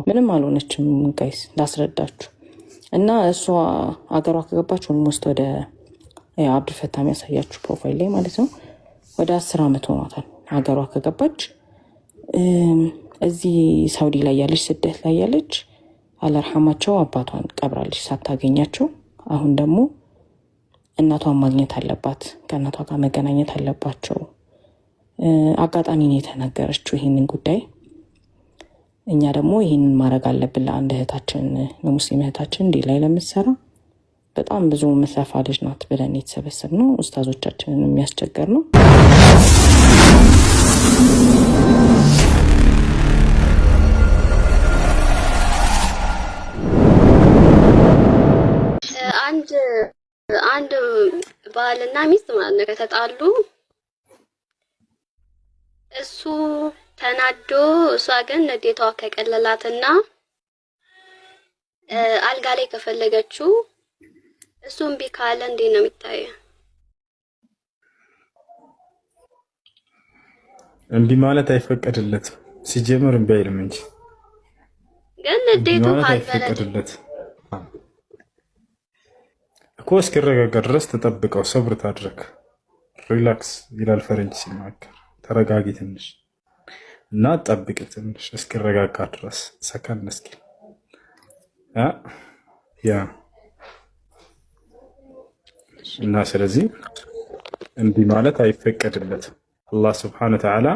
ምንም አልሆነችም guys ላስረዳችሁ። እና እሷ አገሯ ከገባች almost ወደ አብዱልፈታ የሚያሳያችሁ profile ላይ ማለት ነው ወደ 10 ዓመት ሆኗታል። ሀገሯ ከገባች እዚህ ሳውዲ ላይ ያለች፣ ስደት ላይ ያለች፣ አላርሐማቸው አባቷን ቀብራለች ሳታገኛቸው። አሁን ደግሞ እናቷን ማግኘት አለባት፣ ከእናቷ ጋር መገናኘት አለባቸው። አጋጣሚ ነው የተናገረችው ይህንን ጉዳይ። እኛ ደግሞ ይህንን ማድረግ አለብን ለአንድ እህታችን፣ ለሙስሊም እህታችን እንዲህ ላይ ለምትሰራ፣ በጣም ብዙ የምትለፋ ልጅ ናት ብለን የተሰበሰብነው ኡስታዞቻችንን የሚያስቸገር ነው። አንድ ባልና ሚስት ማለት ነው ከተጣሉ እሱ ተናዶ እሷ ግን ንዴቷ ከቀለላትና አልጋ ላይ ከፈለገችው እሱ እምቢ ካለ እንዴት ነው የሚታየው? እምቢ ማለት አይፈቀድለትም። ሲጀምር እምቢ አይልም እንጂ ግን እምቢ ንዴቱ ማለት ካልበረደ አይፈቀድለትም እኮ። እስኪረጋጋ ድረስ ተጠብቀው፣ ሰብር ታድረግ። Relax ይላል ፈረንጅ ሲናገር። ተረጋጊ ትንሽ እና ጠብቅ ትንሽ እስኪረጋጋ ድረስ፣ ሰከን እስኪል ያ እና ስለዚህ እምቢ ማለት አይፈቀድለትም። አላህ سبحانه وتعالى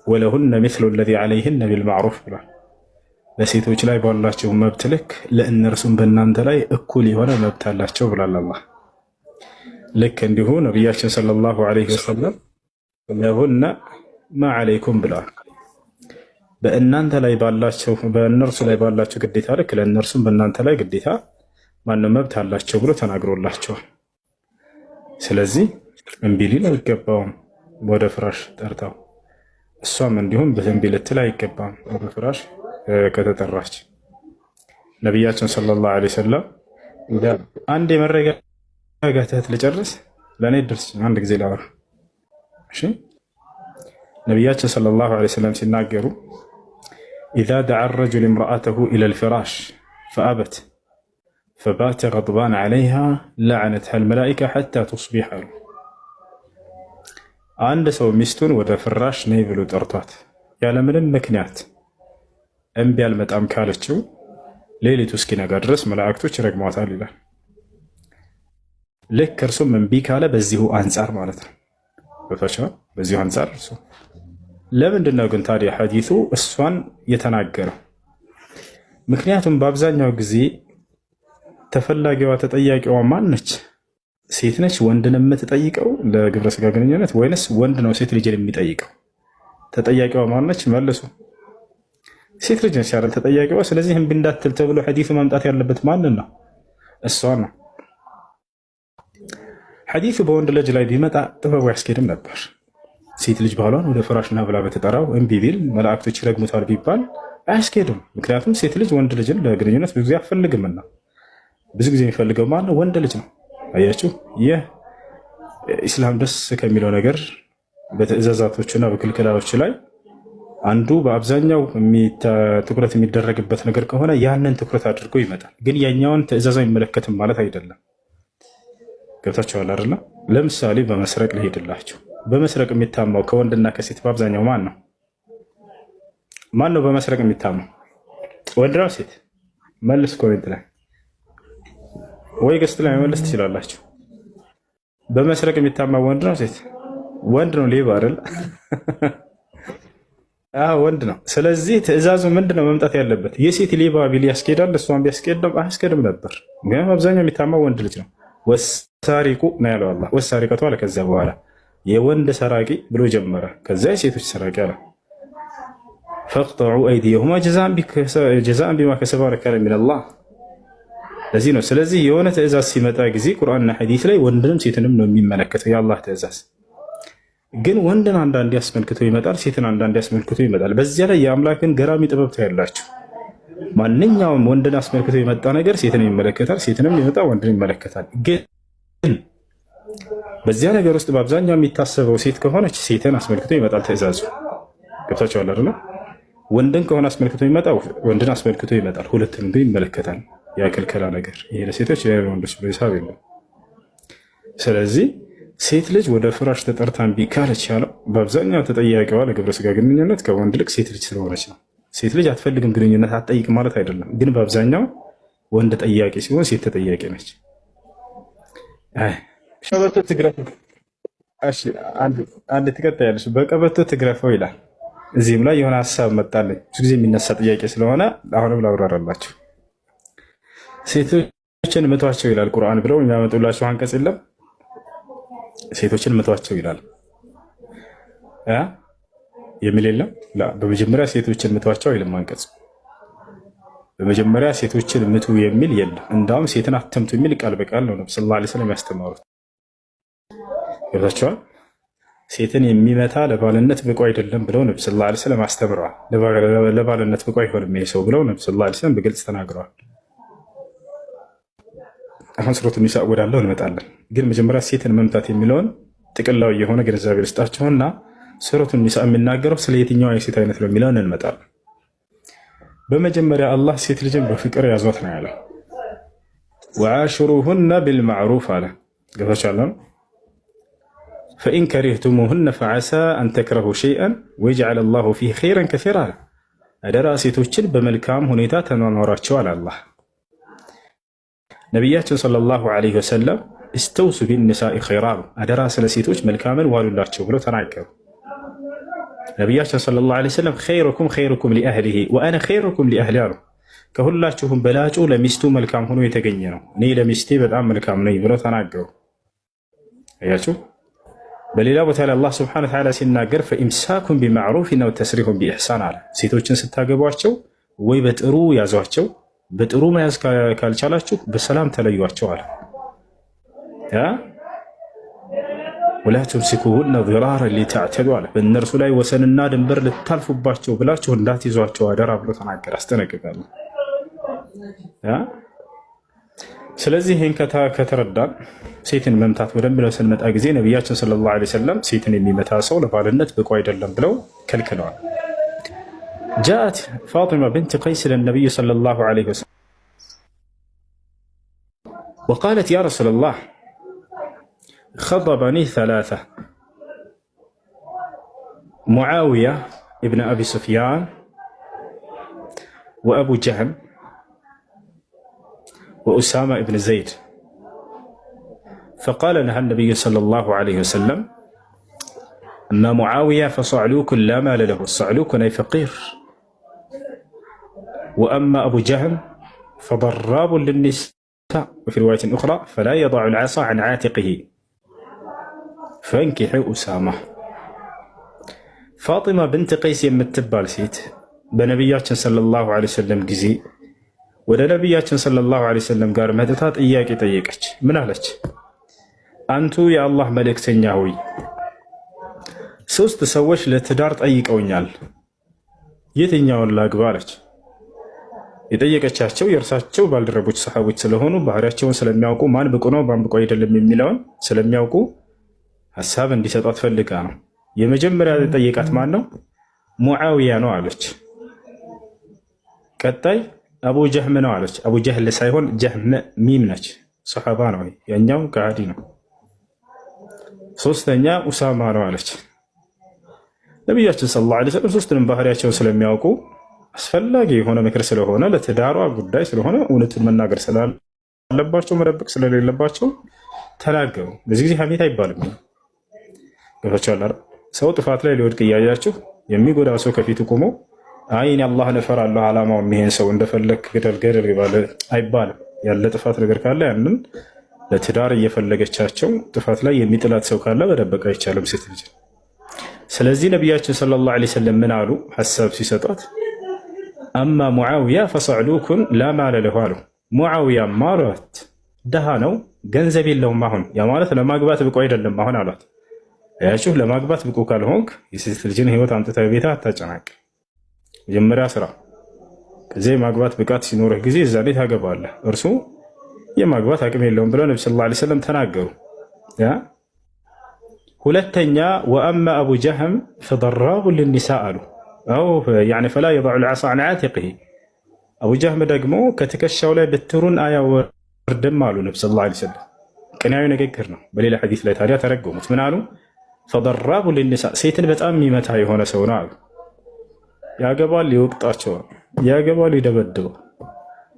ولهن مثل الذي عليهن بالمعروف ብሏል። በሴቶች ላይ ባላቸው መብት ልክ ለእነርሱም በእናንተ ላይ እኩል የሆነ መብት አላቸው ብሏል አላህ። ልክ እንዲሁ ነቢያችን صلى الله عليه وسلم لهن ما عليكم ብለዋል። በእናንተ ላይ ባላቸው በእነርሱ ላይ ባላቸው ግዴታ ልክ ለእነርሱም በእናንተ ላይ ግዴታ ማነው መብት አላቸው ብሎ ተናግሮላቸዋል። ስለዚህ እምቢ ሊል አይገባውም ወደ ፍራሽ ጠርታው፣ እሷም እንዲሁም እምቢ ልትል አይገባም ወደ ፍራሽ ከተጠራች። ነቢያችን صلى الله عليه وسلم አንድ የመረጋጋት እህት ልጨርስ፣ ለእኔ ድርስ አንድ ጊዜ ላወራ። እሺ፣ ነቢያችን صلى الله عليه وسلم ሲናገሩ إذا دعا الرجل امرأته إلى الفراش فأبت فبات غضبان عليها لعنتها الملائكة حتى تصبح አሉ። አንድ ሰው ሚስቱን ወደ ፍራሽ ነይ ብሎ ጠርቷት ያለምንም ምክንያት እምቢ አልመጣም ካለችው ሌሊቱ እስኪነጋ ድረስ መላእክቶች ይረግሟታል ይላል። ልክ እርሱም እምቢ ካለ በዚሁ አንጻር ማለት ነው። ገብቷችኋል? በዚሁ አንጻር እርሱ ለምንድን ነው ግን ታዲያ ሐዲሱ እሷን የተናገረው? ምክንያቱም በአብዛኛው ጊዜ ተፈላጊዋ ተጠያቂዋ ማን ነች? ሴት ነች ወንድን የምትጠይቀው ለግብረ ስጋ ግንኙነት ወይንስ ወንድ ነው ሴት ልጅን የሚጠይቀው? ተጠያቂዋ ማን ነች? መልሱ። ሴት ልጅ ነች አይደል ተጠያቂዋ። ስለዚህ እምቢ እንዳትል ተብሎ ሐዲሱ መምጣት ያለበት ማንን ነው? እሷን ነው። ሐዲሱ በወንድ ልጅ ላይ ቢመጣ ጥበቡ ያስኬድም ነበር። ሴት ልጅ ባሏን ወደ ፍራሽ ና ብላ በተጠራው እምቢ ቢል መላእክቶች ይረግሙታል ቢባል አያስኬድም። ምክንያቱም ሴት ልጅ ወንድ ልጅን ለግንኙነት ብዙ ጊዜ አትፈልግምና ብዙ ጊዜ የሚፈልገው ማን ነው? ወንድ ልጅ ነው። አያችሁ፣ ይህ ኢስላም ደስ ከሚለው ነገር በትዕዛዛቶችና በክልክላዎች ላይ አንዱ በአብዛኛው ትኩረት የሚደረግበት ነገር ከሆነ ያንን ትኩረት አድርጎ ይመጣል። ግን ያኛውን ትዕዛዝ አይመለከትም ማለት አይደለም። ገብታችኋል አይደለም? ለምሳሌ በመስረቅ ልሄድላችሁ። በመስረቅ የሚታማው ከወንድና ከሴት በአብዛኛው ማን ነው? ማን ነው በመስረቅ የሚታማው? ወንድ ነው ሴት? መልስ comment ላይ ወይ guest ላይ መመለስ ትችላላችሁ። በመስረቅ የሚታማው ወንድ ነው ሴት? ወንድ ነው። ሌባ አይደል? አዎ ወንድ ነው። ስለዚህ ትዕዛዙ ምንድን ነው መምጣት ያለበት? የሴት ሌባ ቢል ያስኬዳል? እሷን ቢያስኬድም አያስኬድም ነበር። ምክንያቱም አብዛኛው የሚታማው ወንድ ልጅ ነው። والسارق ነው ያለው አላህ። والسارقة አለ። ከዚያ በኋላ የወንድ ሰራቂ ብሎ ጀመረ። ከዚያ የሴቶች ሰራቂ አለ። فاقطعوا أيديهما جزاء بما كسبا نكالا من الله። ለዚህ ነው። ስለዚህ የሆነ ትዕዛዝ ሲመጣ ጊዜ ቁርአንና ሐዲስ ላይ ወንድንም ሴትንም ነው የሚመለከተው የአላህ ትዕዛዝ። ግን ወንድን አንዳንድ አስመልክቶ ይመጣል፣ ሴትን አንዳንድ አስመልክቶ ይመጣል። በዚያ ላይ የአምላክን ገራሚ ጥበብ ታያላችሁ። ማንኛውም ወንድን አስመልክቶ የመጣ ነገር ሴትን ይመለከታል፣ ሴትንም የመጣ ወንድን ይመለከታል። ግን በዚያ ነገር ውስጥ በአብዛኛው የሚታሰበው ሴት ከሆነች ሴትን አስመልክቶ ይመጣል ትዕዛዙ። ገብታችኋል አይደለ? ወንድን ከሆነ አስመልክቶ የሚመጣው ወንድን አስመልክቶ ይመጣል። ሁለቱንም ግን ይመለከታል። ያ ክልከላ ነገር ይሄ ለሴቶች ይሄ ለወንዶች ብሎ ሂሳብ የለም። ስለዚህ ሴት ልጅ ወደ ፍራሽ ተጠርታ እምቢ ካለች ያለው በአብዛኛው ተጠያቂዋ ለግብረ ስጋ ግንኙነት ከወንድ ይልቅ ሴት ልጅ ስለሆነች ነው። ሴት ልጅ አትፈልግም ግንኙነት አትጠይቅም ማለት አይደለም፣ ግን በአብዛኛው ወንድ ጠያቂ ሲሆን ሴት ተጠያቂ ነች። አይ ቀበቶ ትግረፈው። እሺ አንድ ትቀጥያለሽ። በቀበቶ ትግረፈው ይላል። እዚህም ላይ የሆነ ሀሳብ መጣልኝ። ብዙ ጊዜ የሚነሳ ጥያቄ ስለሆነ አሁንም ላብራራላችሁ። ሴቶችን ምቷቸው ይላል ቁርአን ብለው የሚያመጡላቸው አንቀጽ የለም። ሴቶችን ምቷቸው ይላል እ የሚል የለም። በመጀመሪያ ሴቶችን ምቷቸው አይልም አንቀጽ። በመጀመሪያ ሴቶችን ምቱ የሚል የለም። እንዳውም ሴትን አትምቱ የሚል ቃል በቃል ነው ነብ صلى الله عليه وسلم ያስተማሩት። ገብታችኋል? ሴትን የሚመታ ለባልነት ብቁ አይደለም ብለው ነብ صلى الله عليه وسلم አስተምረዋል። ለባልነት ብቁ አይሆንም ይሄ ሰው ብለው ነብ صلى الله عليه وسلم በግልጽ ተናግረዋል። አሁን ሱረቱ ኒሳ ወዳለው እንመጣለን። ግን መጀመሪያ ሴትን መምታት የሚለውን ጥቅላዊ የሆነ ግንዛቤ ልስጣችሁና ሱረቱ ኒሳ የሚናገረው ስለ የትኛው የሴት አይነት ነው የሚለውን እንመጣለን። በመጀመሪያ አላህ ሴት ልጅን በፍቅር ያዟት ነው ያለው። وعاشروهن بالمعروف አለ። ገብታችኋል? فإن كرهتموهن فعسى أن تكرهوا شيئا ويجعل الله فيه خيرا كثيرا አለ። አደራ ሴቶችን በመልካም ሁኔታ ተኗኗራቸው አለ አላህ። ነቢያችን صلى الله عليه وسلم استوصوا بالنساء خيرا አሉ። አደራ ስለ ሴቶች መልካምን ዋሉላቸው ብለው ተናገሩ። ነቢያችን صلى الله عليه وسلم خيركم خيركم لأهله وأنا خيركم لأهلي አሉ። ከሁላችሁም በላጩ ለሚስቱ መልካም ሆኖ የተገኘ ነው፣ እኔ ለሚስቴ በጣም መልካም ነኝ ብለው ተናገሩ። አያችሁ። በሌላ ቦታ ላይ አላህ سبحانه وتعالى ሲናገር فإمساك بمعروف أو تسريح بإحسان አለ። ሴቶችን ስታገቧቸው ወይ በጥሩ ያዟቸው፣ በጥሩ መያዝ ካልቻላችሁ በሰላም ተለዩቸው አለ። ولا تمسكوهن ضرارا لتعتدوا አለ። በእነርሱ ላይ ወሰንና ድንበር ልታልፉባቸው ብላችሁ እንዳትይዟቸው አደራ ብሎ ተናገር፣ አስጠነቅቃለሁ። ስለዚህ ይህን ከተረዳን ሴትን መምታት ወደሚለው ስንመጣ ጊዜ ነቢያችን صلى الله عليه وسلم ሴትን የሚመታ ሰው ለባልነት ብቁ አይደለም ብለው ከልክለዋል። جاءت فاطمة بنت قيس للنبي صلى الله عليه وسلم وقالت يا رسول الله خطبني ثلاثة معاوية ابن أبي سفيان وأبو جهم وأسامة ابن زيد فقال لها النبي صلى الله عليه وسلم أما معاوية فصعلوك لا مال له، صعلوك أي فقير، وأما أبو جهم فضراب للنساء، وفي رواية أخرى فلا يضع العصا عن عاتقه، فانكحي أسامة። ፋጢማ ብንት ቀይስ የምትባል ሴት በነቢያችን صلى الله عليه وسلم ጊዜ ወደ ነቢያችን صلى الله عليه وسلم ጋር መጥታ ጥያቄ ጠየቀች። ምን አለች? አንቱ የአላህ መልእክተኛ ሆይ፣ ሶስት ሰዎች ለትዳር ጠይቀውኛል፣ የትኛውን ላግባ አለች። የጠየቀቻቸው የእርሳቸው ባልደረቦች ሰሓቦች ስለሆኑ ባህሪያቸውን ስለሚያውቁ ማን ብቁ ነው ማን ብቁ አይደለም የሚለውን ስለሚያውቁ ሀሳብ እንዲሰጧት ፈልጋ ነው። የመጀመሪያ የጠየቃት ማን ነው? ሙዓዊያ ነው አለች። ቀጣይ አቡ ጀህም ነው አለች። አቡ ጀህል ሳይሆን ጀህም ሚም ነች፣ ሰሓባ ነው፣ ያኛው ከሃዲ ነው። ሶስተኛ ኡሳማ ነው አለች። ነቢያችን صلى الله عليه وسلم ሶስቱንም ባህሪያቸውን ስለሚያውቁ አስፈላጊ የሆነ ምክር ስለሆነ ለትዳሯ ጉዳይ ስለሆነ እውነቱን መናገር ስላለባቸው መደበቅ ስለሌለባቸው ተናገሩ። በዚህ ጊዜ ሀሜት አይባልም። ገብታችኋል? ሰው ጥፋት ላይ ሊወድቅ እያያችሁ የሚጎዳ ሰው ከፊቱ ቆሞ አይ እኔ አላህን እፈራለሁ አላማውም ይሄን ሰው እንደፈለግ ገደል ገደል አይባልም። ያለ ጥፋት ነገር ካለ ያንን ለትዳር እየፈለገቻቸው ጥፋት ላይ የሚጥላት ሰው ካለ መደበቅ አይቻልም ሴት ልጅ። ስለዚህ ነቢያችን صلى الله عليه وسلم ምን አሉ? ሀሳብ ሲሰጧት أما معاوية فصعلوك لا مال له አሉ። ሙዓዊያማ አሏት ድሃ ነው፣ ገንዘብ የለውም አሁን። ያ ማለት ለማግባት ብቁ አይደለም አሁን አሏት። ያችሁ ለማግባት ብቁ ካልሆንክ የሴት ልጅን ህይወት አምጥተህ ቤታ አታጨናቅ። መጀመሪያ ስራ፣ ከዚያ የማግባት ብቃት ሲኖርህ ጊዜ እዛ ላይ ታገባለህ። እርሱ የማግባት አቅም የለውም ብለው ነቢ صلى الله عليه وسلم ተናገሩ። ሁለተኛ وأما أبو جهم فضراب للنساء አሉ። أو يعني فلا يضع العصا عن عاتقه። አቡ ጀህም ደግሞ ከትከሻው ላይ በትሩን አያወርድም አሉ ነቢ صلى الله عليه وسلم። ቅኔያዊ ንግግር ነው። በሌላ ሐዲስ ላይ ታዲያ ተረጎሙት። ምን አሉ? فضراب للنساء ሴትን በጣም የሚመታ የሆነ ሰው ነው አሉ። ያገባል፣ ይወቅጣቸዋል፣ ያገባል፣ ይደበድባል።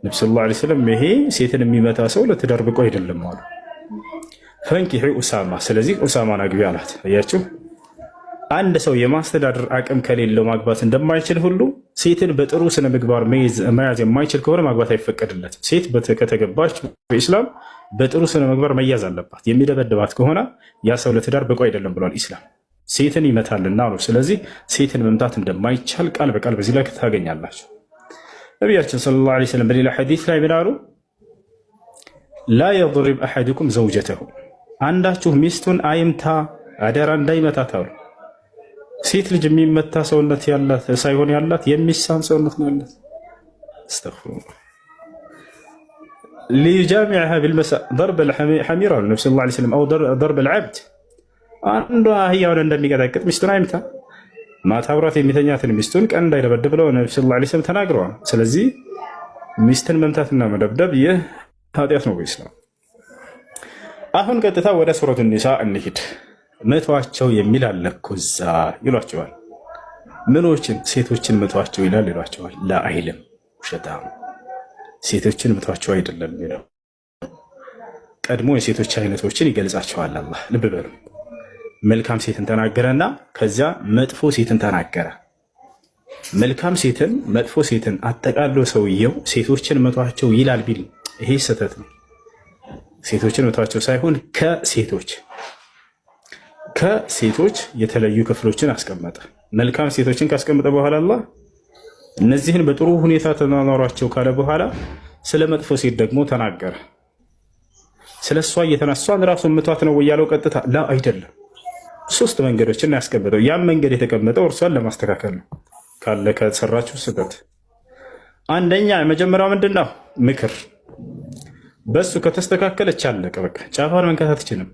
ነቢ صلى الله عليه وسلم ይሄ ሴትን የሚመታ ሰው ለትዳር ብቁ አይደለም አሉ። فانكحي أسامة፣ ስለዚህ ኡሳማን አግቢ አላት። አያችሁ፣ አንድ ሰው የማስተዳደር አቅም ከሌለው ማግባት እንደማይችል ሁሉ ሴትን በጥሩ ስነ ምግባር መያዝ የማይችል ከሆነ ማግባት አይፈቀድለትም። ሴት ከተገባች በኢስላም በጥሩ ስነ ምግባር መያዝ አለባት። የሚደበድባት ከሆነ ያ ሰው ለትዳር ብቁ አይደለም ብሏል ኢስላም። ሴትን ይመታልና አሉ። ስለዚህ ሴትን መምታት እንደማይቻል ቃል በቃል በዚህ ላይ ታገኛላችሁ። ነቢያችን صلى الله عليه وسلم በሌላ ሐዲስ ላይ ምን አሉ? لا يضرب أحدكم زوجته፣ አንዳችሁ ሚስቱን አይምታ፣ አደራ እንዳይመታት አሉ። ሴት ልጅ የሚመታ ሰውነት ያላት ሳይሆን ያላት የሚሳም ሰውነት ነው ያላት። أستغفر الله ليجامعها بالمساء ضرب الحمير አሉ ነቢ صلى الله عليه وسلم أو ضرب العبد። አንዷ አህያውን እንደሚቀጠቅጥ ሚስቱን አይምታ፣ ማታ አብሯት የሚተኛትን ሚስቱን ቀን እንዳይደበድብ ብለው ነቢ صلى الله عليه وسلم ተናግረዋል። ስለዚህ ሚስትን መምታትና መደብደብ ይህ ኃጢአት ነው በኢስላም። አሁን ቀጥታ ወደ ሱረቱ ኒሳ እንሂድ። ምቷቸው የሚል አለ እኮ እዛ ይሏቸዋል። ምኖችን? ሴቶችን ምቷቸው ይላል ይሏቸዋል። لا አይልም፣ ውሸታም። ሴቶችን ምቷቸው አይደለም የሚለው፣ ቀድሞ የሴቶች አይነቶችን ይገልጻቸዋል አላህ። ልብ በሉ። መልካም ሴትን ተናገረና ከዚያ መጥፎ ሴትን ተናገረ። መልካም ሴትን መጥፎ ሴትን አጠቃሎ ሰውየው ሴቶችን ምቷቸው ይላል ቢል ይሄ ስህተት ነው። ሴቶችን ምቷቸው ሳይሆን ከሴቶች የተለዩ ክፍሎችን አስቀመጠ። መልካም ሴቶችን ካስቀመጠ በኋላ አላህ እነዚህን በጥሩ ሁኔታ ተኗኗሯቸው ካለ በኋላ ስለ መጥፎ ሴት ደግሞ ተናገረ። ስለ እሷ እየተነሷን ራሱ ምቷት ነው እያለው ቀጥታ لا አይደለም። ሶስት መንገዶችን ያስቀመጠው፣ ያም መንገድ የተቀመጠው እርሷን ለማስተካከል ነው ካለ ከሰራችው ስህተት። አንደኛ የመጀመሪያው ምንድን ነው? ምክር። በሱ ከተስተካከለች አለቀ፣ በቃ ጫፏን መንካት አትችልም።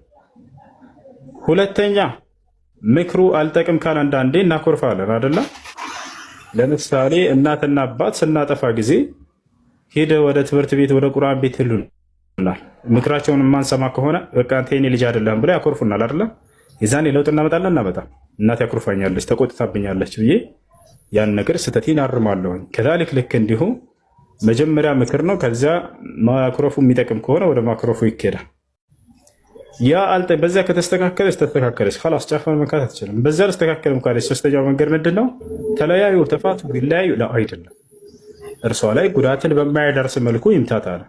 ሁለተኛ ምክሩ አልጠቅም ካለ አንዳንዴ እናኮርፋለን አይደለ? ለምሳሌ እናትና አባት ስናጠፋ ጊዜ ሄደ ወደ ትምህርት ቤት ወደ ቁርአን ቤት ይሉናል። ምክራቸውን የማንሰማ ከሆነ በቃ አንተ የኔ ልጅ አይደለም ብለው ያኮርፉናል አይደለ? የዛኔ ለውጥ እናመጣለን እናመጣ እናት ያኮርፋኛለች ተቆጥታብኛለች ብዬ ያን ነገር ስህተቴን አርማለሁኝ። كذلك ልክ እንዲሁ መጀመሪያ ምክር ነው። ከዚያ ማኩረፉ የሚጠቅም ከሆነ ወደ ማኩረፉ ይኬዳል። ያ አልጠ በዚያ ከተስተካከለች ተስተካከለች፣ خلاص ጫፏን መንካት አትችልም። በዚያ አልስተካከልም ካለች ሶስተኛው መንገድ ምንድን ነው? ተለያዩ፣ ተፋቱ፣ ይለያዩ። لا አይደለም፣ እርሷ ላይ ጉዳትን በማያደርስ መልኩ ይምታት አለ።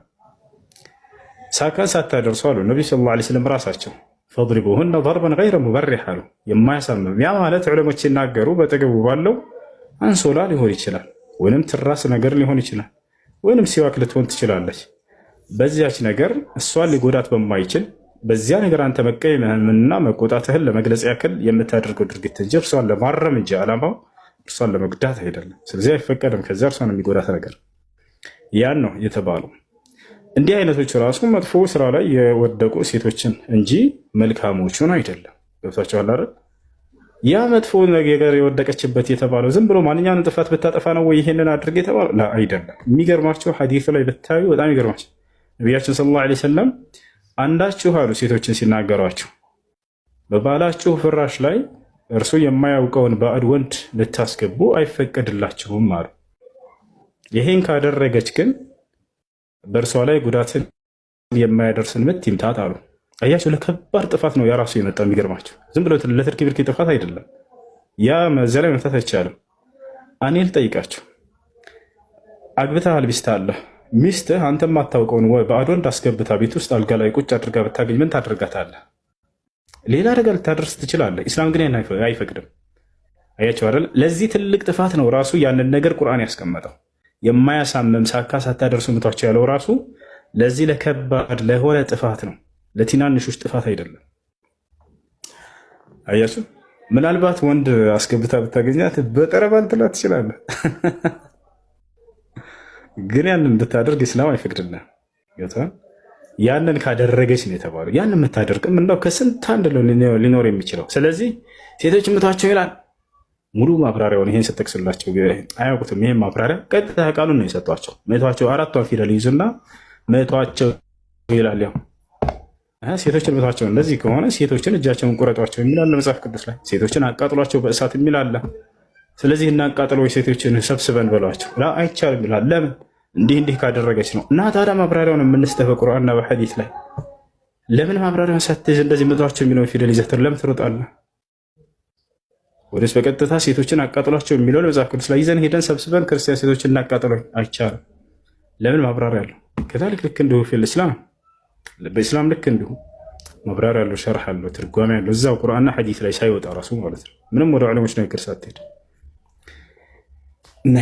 ሳካን ሳታደርሱ አሉ ነቢ صلى الله عليه وسلم ራሳቸው فاضربوهن ضربا غير مبرح አሉ፣ የማያሳምም። ያ ማለት ዑለሞች ሲናገሩ በጠገቡ ባለው አንሶላ ሊሆን ይችላል፣ ወይንም ትራስ ነገር ሊሆን ይችላል፣ ወይንም ሲዋክ ልትሆን ትችላለች። በዚያች ነገር እሷን ሊጎዳት በማይችል በዚያ ነገር አንተ መቀየምህንና መቆጣትህን ለመግለጽ ያክል የምታደርገው ድርጊት እንጂ እርሷን ለማረም እንጂ ዓላማው እርሷን ለመጉዳት አይደለም። ስለዚህ አይፈቀድም ከዚያ እርሷን የሚጎዳት ነገር። ያን ነው የተባለው። እንዲህ አይነቶች ራሱ መጥፎ ስራ ላይ የወደቁ ሴቶችን እንጂ መልካሞቹን አይደለም። ገብቷቸዋል አይደል? ያ መጥፎ ነገር የወደቀችበት የተባለው ዝም ብሎ ማንኛውንም ጥፋት ብታጠፋ ነው ወይ ይሄንን አድርግ የተባለው? لا አይደለም። የሚገርማቸው ሐዲሱ ላይ ብታዩ በጣም ይገርማቸው። ነቢያችን صلى الله عليه وسلم አንዳችሁ አሉ ሴቶችን ሲናገሯቸው በባላችሁ ፍራሽ ላይ እርሱ የማያውቀውን ባዕድ ወንድ ልታስገቡ አይፈቀድላችሁም አሉ። ይሄን ካደረገች ግን በእርሷ ላይ ጉዳትን የማያደርስን ምት ይምታት አሉ። አያቸው ለከባድ ጥፋት ነው የራሱ የመጣው። የሚገርማቸው ዝም ብሎ ለትርኪ ብርኪ ጥፋት አይደለም። ያ እዚያ ላይ መምታት አይቻልም። እኔ ልጠይቃቸው፣ አግብተሃል፣ ሚስት አለህ። ሚስትህ አንተ የማታውቀውን ባዕድ ወንድ አስገብታ ቤት ውስጥ አልጋ ላይ ቁጭ አድርጋ ብታገኝ ምን ታደርጋታለህ? ሌላ አደጋ ልታደርስ ትችላለህ። ኢስላም ግን ያን አይፈቅድም። አያቸው አይደል? ለዚህ ትልቅ ጥፋት ነው ራሱ ያንን ነገር ቁርአን ያስቀመጠው። የማያሳምም ሳካ ሳታደርሱ ምቷቸው ያለው ራሱ ለዚህ ለከባድ ለሆነ ጥፋት ነው፣ ለትናንሾች ጥፋት አይደለም። አያችሁ፣ ምናልባት ወንድ አስገብታ ብታገኛት በጠረባ ልትላት ትችላለህ። ግን ያንን እንድታደርግ ኢስላም አይፈቅድልህም። ገብቶሃል? ያንን ካደረገች ነው የተባለው። ያንን የምታደርግም እንደው ከስንት አንድ ሊኖር የሚችለው። ስለዚህ ሴቶች ምቷቸው ይላል። ሙሉ ማብራሪያውን ይሄን ስጠቅስላቸው አያውቁትም። ይሄን ማብራሪያ ቀጥታ ቃሉን ነው የሰጧቸው። ምቷቸው፣ አራቷን ፊደል ይዙና ምቷቸው ይላል። ያው ሴቶችን ምቷቸው። እንደዚህ ከሆነ ሴቶችን እጃቸውን ቁረጧቸው የሚል አለ መጽሐፍ ቅዱስ ላይ። ሴቶችን አቃጥሏቸው በእሳት የሚል አለ። ስለዚህ እናቃጥለው ሴቶችን ሰብስበን በሏቸው። لا አይቻልም ይላል። ለምን? እንዲህ እንዲህ ካደረገች ነው። እና ታዲያ ማብራሪያውን የምንስጥህ በቁርአንና በሐዲስ ላይ ለምን ማብራሪያውን ሳትይዝ እንደዚህ ምቷቸው የሚለውን ፊደል ይዘህ ለምን ትሮጣለህ? ወደስ በቀጥታ ሴቶችን አቃጥሏቸው የሚለውን መጽሐፍ ቅዱስ ላይ ይዘን ሄደን ሰብስበን ክርስቲያን ሴቶችን እናቃጥለው አይቻልም። ለምን? ማብራሪያ አለው። كذلك ልክ እንዲሁ في الإسلام፣ በኢስላም ልክ እንዲሁ ማብራሪያ አለው፣ ሸርሕ አለው፣ ትርጓሜ አለው። እዛው ቁርአንና ሐዲስ ላይ ሳይወጣ ራሱ ማለት ነው። ምንም ወደ ዑለሞች ንግግር ሳትሄድ እና